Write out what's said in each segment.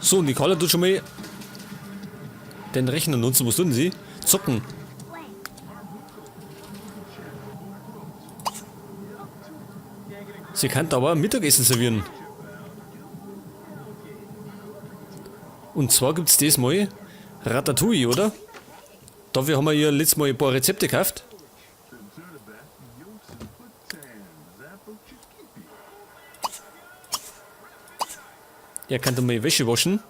So, und die Carla tut schon mal den Rechner nutzen. Was tun sie? Zocken. Sie kann aber Mittagessen servieren. Und zwar gibt's das mal Ratatouille, oder? Dafür haben wir ja letztes Mal ein paar Rezepte gekauft. Er kann da mal Wäsche waschen.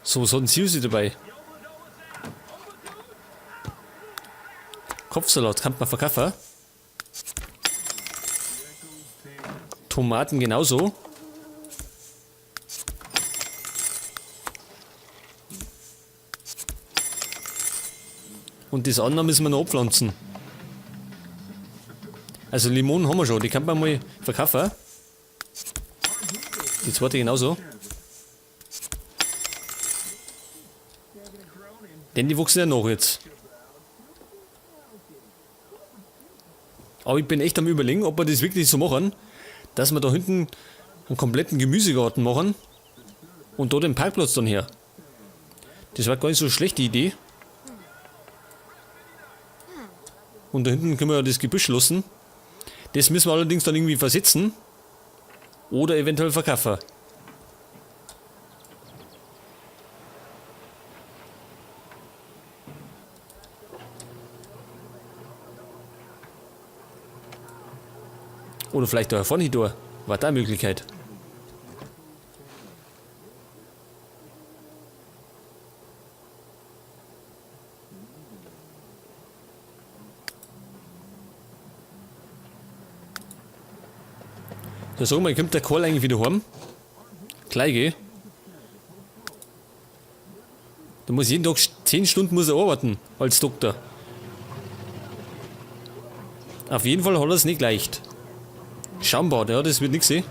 So, was hat denn Susi dabei? Kopfsalat kann man verkaufen. Tomaten genauso. Und das andere müssen wir noch abpflanzen. Also Limonen haben wir schon, die kann man mal verkaufen. Die zweite genauso. Denn die wachsen ja noch jetzt. Aber ich bin echt am Überlegen, ob wir das wirklich so machen, dass wir da hinten einen kompletten Gemüsegarten machen und da den Parkplatz dann her. Das war gar nicht so eine schlechte Idee. Und da hinten können wir ja das Gebüsch lassen. Das müssen wir allerdings dann irgendwie versetzen. Oder eventuell verkaufen. Oder vielleicht da vorne durch. War da eine Möglichkeit. So, sag mal, kommt der Karl eigentlich wieder heim? Gleich, gell? Da muss jeden Tag 10 Stunden muss er arbeiten, als Doktor. Auf jeden Fall hat er es nicht leicht. Schaumbad, ja, das wird nix, eh.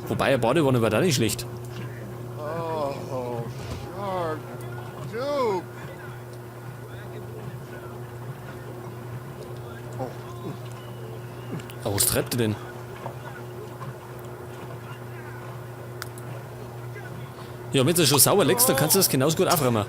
Wobei, eine Badewanne war da nicht schlecht. Oh, Shark. Dude. Aber was treibt er denn? Ja, wenn du schon sauber leckst, dann kannst du das genauso gut aufräumen.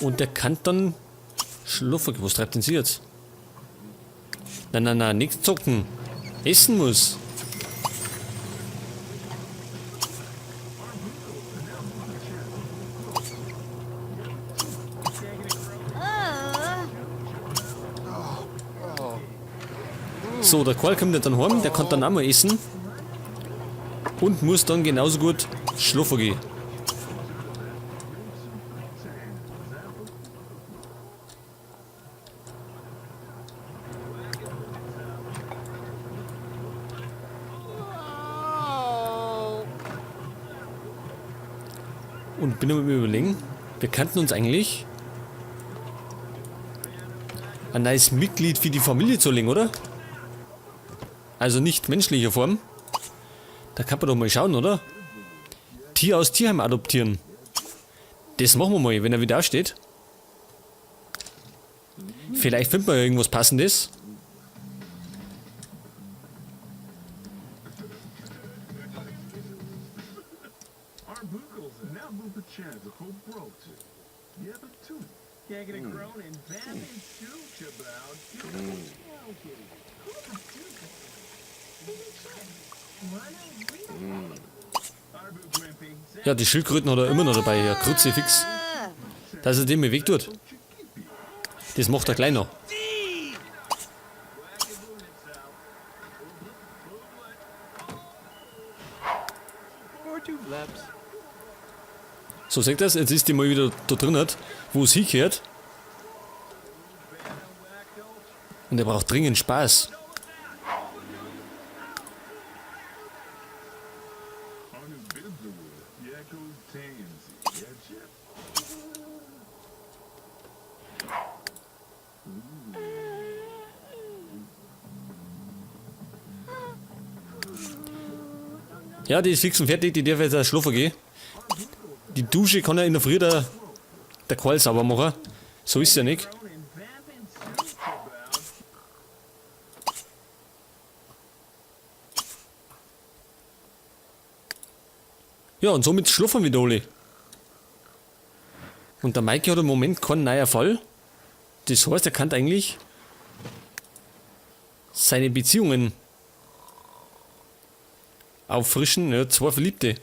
Und der kann dann schlafen. Was treibt denn sie jetzt? Nein, nein, nein, nichts zocken. Essen muss. So, der Karl kommt dann heim, der kann dann auch mal essen. Und muss dann genauso gut schlafen gehen. Und bin am Überlegen, wir könnten uns eigentlich ein neues Mitglied für die Familie zulegen, oder? Also nicht menschlicher Form. Da kann man doch mal schauen, oder? Tier aus Tierheim adoptieren. Das machen wir mal, wenn er wieder aufsteht. Vielleicht finden wir ja irgendwas Passendes. Ja, die Schildkröten hat er immer noch dabei, ja, Kruzifix. Dass er dem mal weg tut. Das macht er gleich noch. So, seht ihr das? Jetzt ist die mal wieder da drin, wo es hingehört. Und er braucht dringend Spaß. Ja, die ist fix und fertig, die darf jetzt auch schlafen gehen. Die Dusche kann ja in der Früh der Karl sauber machen. So ist es ja nicht. Ja, und somit schlafen wir alle. Und der Maike hat im Moment keinen neuen Fall. Das heißt, er kann eigentlich seine Beziehungen auffrischen. Ja, zwei Verliebte.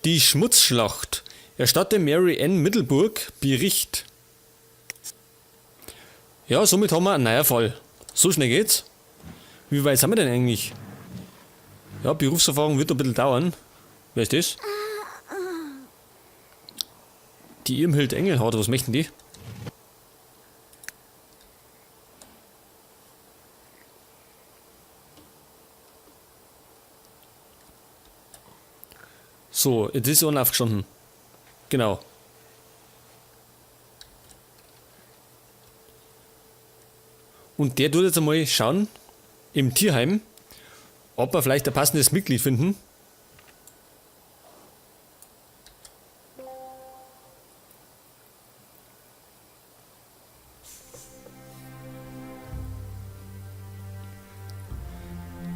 Die Schmutzschlacht. Erstatte Mary Ann Middelburg Bericht. Ja, somit haben wir einen neuen Fall. So schnell geht's. Wie weit sind wir denn eigentlich? Ja, Berufserfahrung wird noch ein bisschen dauern. Wer ist das? Die Irmhild Engelhardt, was möchten die? So, jetzt ist einer aufgestanden. Genau. Und der tut jetzt einmal schauen, im Tierheim, ob wir vielleicht ein passendes Mitglied finden.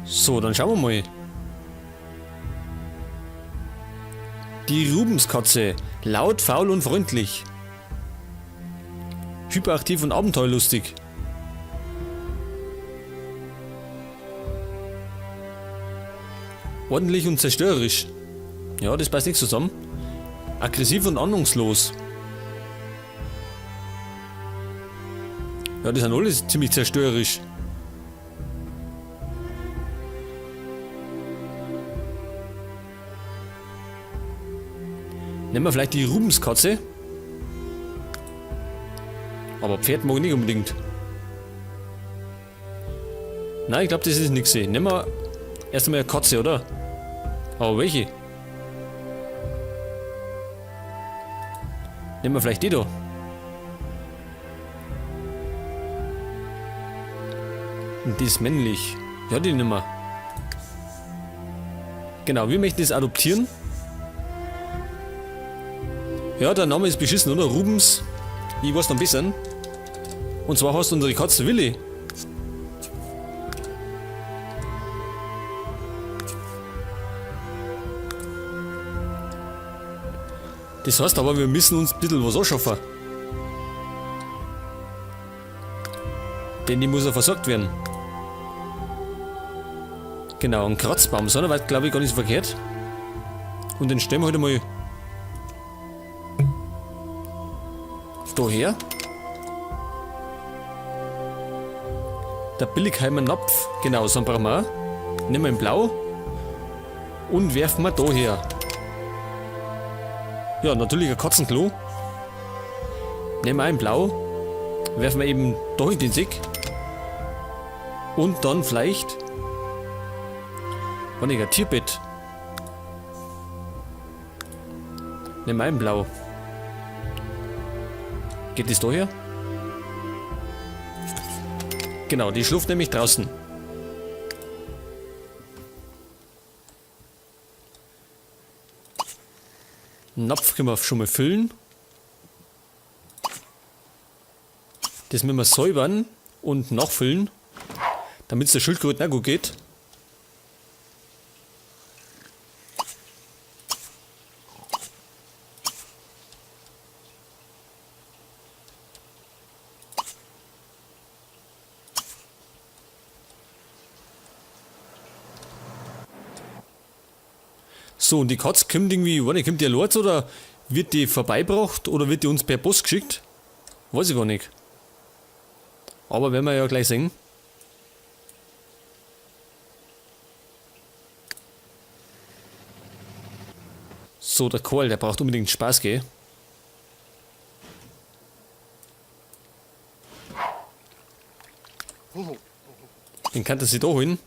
So, dann schauen wir mal. Die Rubenskatze. Laut, faul und freundlich. Hyperaktiv und abenteuerlustig. Ordentlich und zerstörerisch. Ja, das passt nicht zusammen. Aggressiv und ahnungslos. Ja, die sind alle ziemlich zerstörerisch. Nehmen wir vielleicht die Rubenskatze. Aber Pferd mag ich nicht unbedingt. Nein, ich glaub, das ist nix. Nehmen wir erst einmal eine Katze, oder? Aber welche? Nehmen wir vielleicht die da. Und die ist männlich. Ja, die nehmen wir. Genau, wir möchten das adoptieren. Ja, der Name ist beschissen, oder? Rubens. Ich weiß noch ein bisschen. Und zwar heißt unsere Katze Willi. Das heißt aber, wir müssen uns ein bisschen was anschaffen. Denn die muss ja versorgt werden. Genau, ein Kratzbaum. So, war, glaub ich, gar nicht so verkehrt. Und den stellen wir heute mal da her. Der Billigheimer Napf. Genau, so einen brauchen wir auch. Nehmen wir in Blau. Und werfen wir da her. Ja, natürlich ein Katzenklo. Nehmen wir auch in Blau. Werfen wir eben da in den Sick. Und dann vielleicht... Warte, ein Tierbett. Nehmen wir auch in Blau. Geht das da her? Genau, die schläft nämlich draußen. Napf können wir schon mal füllen. Das müssen wir säubern und nachfüllen, damit es der Schildkröte auch gut geht. So, und die Katze kommt irgendwie, warte, kommt die allein oder wird die vorbeigebracht oder wird die uns per Post geschickt? Weiß ich gar nicht. Aber werden wir ja gleich sehen. So, der Kohl, der braucht unbedingt Spaß, gell? Den kann er sich da holen.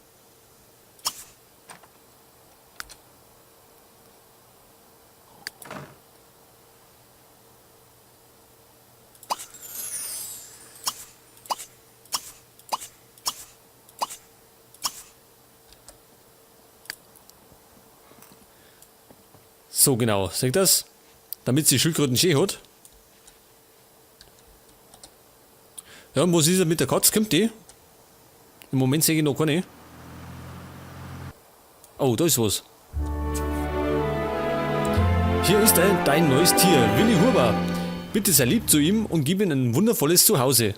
So, genau. Seht das? Damit sie Schildkröten schön hat. Ja, und was ist er mit der Katze? Kommt die? Im Moment sehe ich noch keine. Oh, da ist was. Hier ist dein neues Tier, Willi Huber. Bitte sei lieb zu ihm und gib ihm ein wundervolles Zuhause.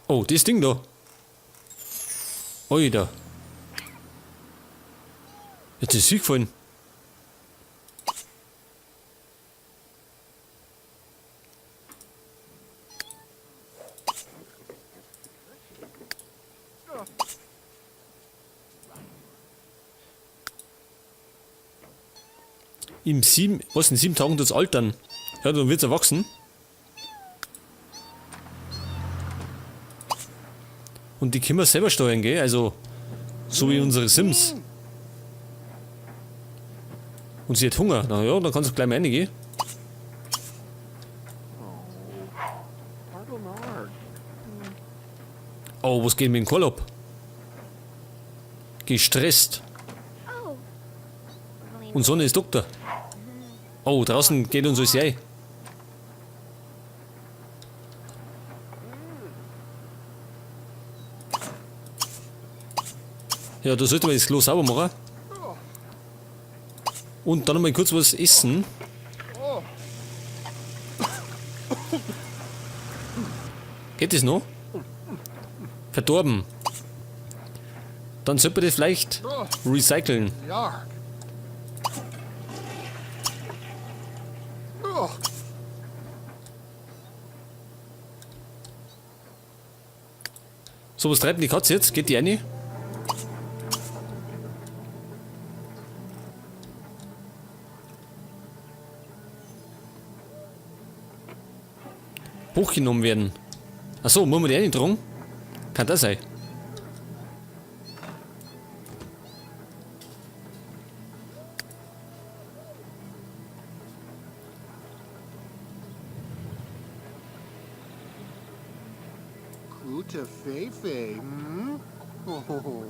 Oh, das Ding da. Oida. Jetzt ist sie gefallen. In sieben, was, in 7 Tagen tut's altern. Ja, dann wird's erwachsen. Und die können wir selber steuern, gell? Also, so wie unsere Sims. Und sie hat Hunger. Na ja, dann kannst du gleich mal reingehen. Oh, was geht mit dem Kohl ab? Gestresst. Und Sonne ist Doktor. Oh, draußen geht uns alles ein. Ja, da sollte man das Klo sauber machen. Und dann noch mal kurz was essen. Geht das noch? Verdorben. Dann sollte man das vielleicht recyceln. So, was treibt denn die Katze jetzt? Geht die rein? Hochgenommen werden. Achso, muss man die reintragen? Kann das sein? Gute Fefe, hm? Oh.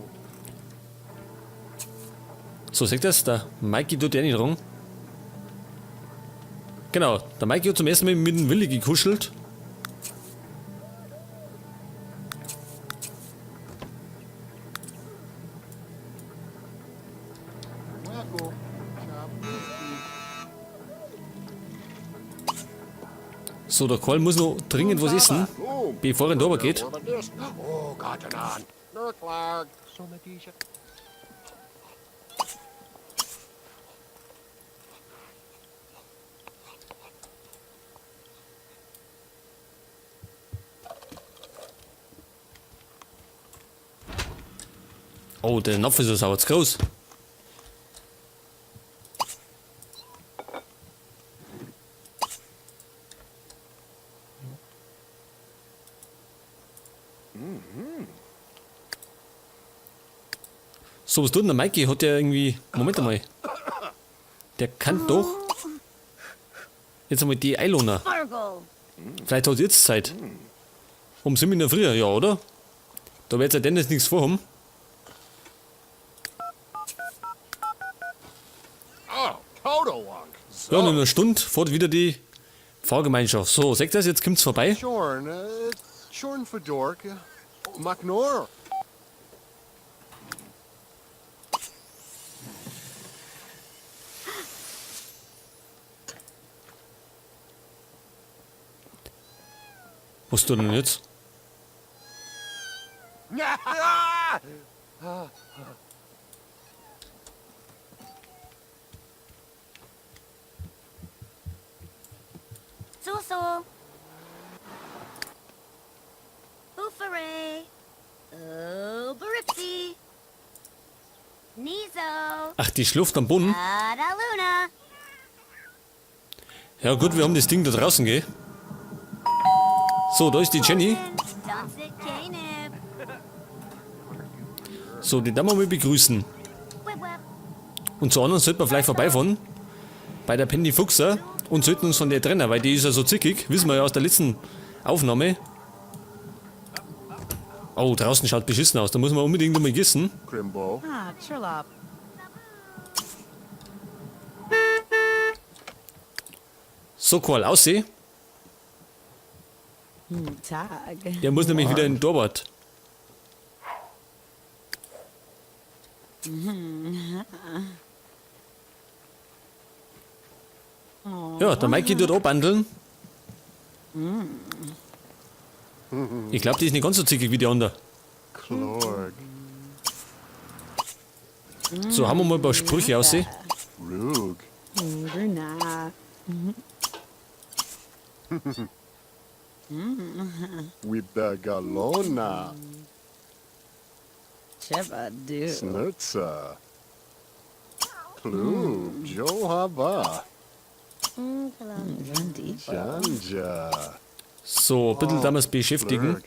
So, seht ihr das? Der Mikey tut die reintragen. Genau, der Mikey hat zum ersten Mal mit dem Willi gekuschelt. So, der Karl muss noch dringend was essen, bevor er in die Arbeit geht. Oh, der Napf ist ja sauer zu groß. So, was tut denn der Mikey? Hat der irgendwie... Moment einmal. Der kann doch... Jetzt einmal die Eilona. Vielleicht hat jetzt Zeit. Um 7 in der Früh, ja, oder? Da wird ja Dennis nichts vorhaben. Ja, und in einer Stunde fährt wieder die Fahrgemeinschaft. So, seht ihr das? Jetzt kommt's vorbei. Was tut denn jetzt? So. Bufere. Oh, Baripsi. Niso. Ach, die schläft am Boden. Ja gut, wir haben das Ding da draußen, gell? So, da ist die Jenny. Danzit Kaneb. So, die darf man mal begrüßen. Web web. Und zur anderen sollten wir vielleicht vorbeifahren. Bei der Penny Fuchser. Und sollten uns von der trennen, weil die ist ja so zickig. Wissen wir ja aus der letzten Aufnahme. Oh, draußen schaut beschissen aus. Da muss man unbedingt nochmal gießen. Crimbo. Ah, Chirlop. So, Karl, aussehen. Tag. Der muss nämlich wieder in den Torwart. Ja, der Mikey tut anbandeln. Ich glaube, die ist nicht ganz so zickig wie die andere. Clorg. So, haben wir mal ein paar Sprüche aussehen. Rug. Runa. Wibagalona. Cheva do. Snurza. Plub. Johaba. Rundipo. Janja. So, ein bisschen damals beschäftigen.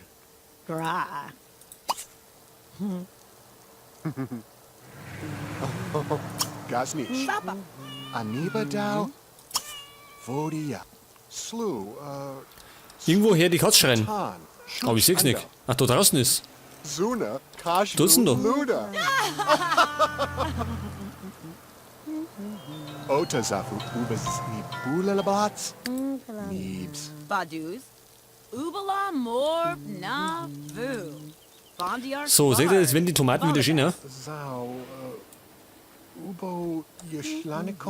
Blurg. Gra. Gasnish. Anibadao. Vodia. Slu. Irgendwo her die Katze schreien. Tan. Aber ich seh's nicht. Ach, da draußen ist. Zuna. Kashlu. Tut's denn da? Luda. Otazafu. Ubas. Nibulalablats. Neebs. Baduz. Ubala Morb Na Vu. Bondiar. So, seht ihr jetzt, wenn die Tomaten wieder schön, ja? Zao. Ubo. Yeshlaniko.